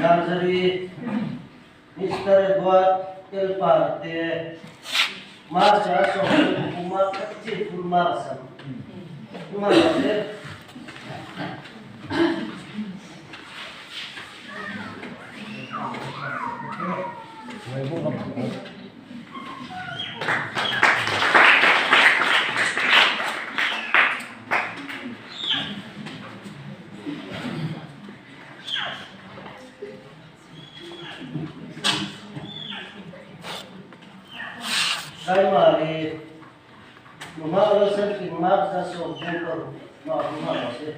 Nursery Mister Edward Telpar te March a sawmtu kuma chi full marks an hman te. Kaimari Nunghak lo sen king mak za sawm pu ka ru ma ru ma lo se.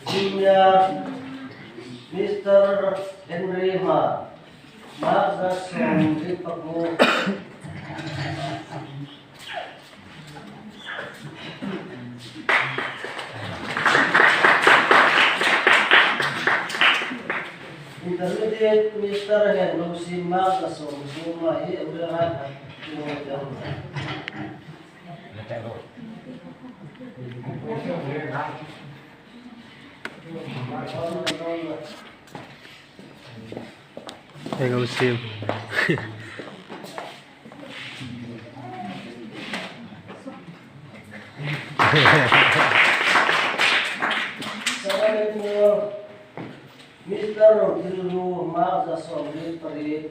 Junior Mister Henry Ma Mark za 16. Intermediate Mister hian Lucy Mark za 10 ma hi Abraham Eng sim. Mister Rothilru Mark za 18.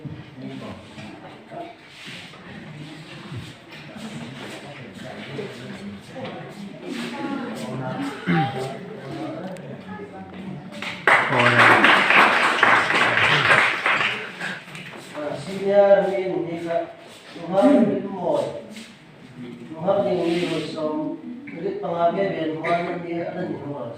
Senior min hi kha Nuhak min mawi Nuhak ning mi 75 ve ven huan a nia a ni ho ang.